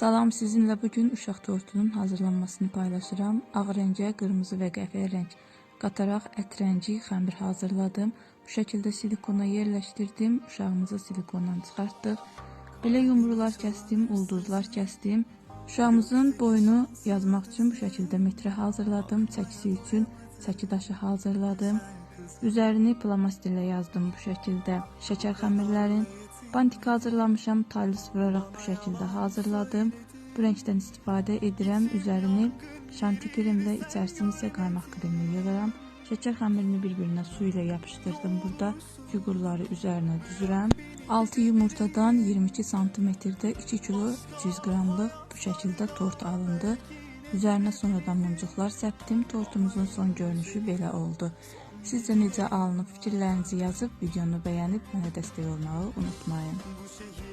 Salam, sizinlə bugün uşaq tortunun hazırlanmasını paylaşıram. Ağ rəngə qırmızı və qəhvəyi rəng qataraq ət rəngi xəmir hazırladım. Bu şəkildə silikona yerləşdirdim. Uşağımızı silikondan çıxartdıq. Belə yumrular kəsdim, ulduzlar kəsdim. Uşağımızın boyunu yazmaq üçün bu şəkildə metrə hazırladım. Çəkisi üçün çəki daşı hazırladım. Üzerini plomasterlə yazdım bu şəkildə. Şəkər xəmirlərin bantik hazırlamışam. Talis vuraraq bu şəkildə hazırladım. Bu rəngdən istifadə edirəm. Üzerini şanti kremlə, içərisini isə qaymaq kremlə yığıram. Şəkər xəmirini bir-birinə su ilə yapışdırdım. Burada fiqurları üzərinə düzürəm. 6 yumurtadan 22 santimetrdə 2 kilo 300 qramlıq bu şəkildə tort alındı. Üzərinə sonradan mumcuqlar səpdim. Tortumuzun son görünüşü belə oldu. Sizcə necə alınıb, fikirlərinizi yazıb videonu bəyənib mənə dəstək olmağı unutmayın. Bu şehir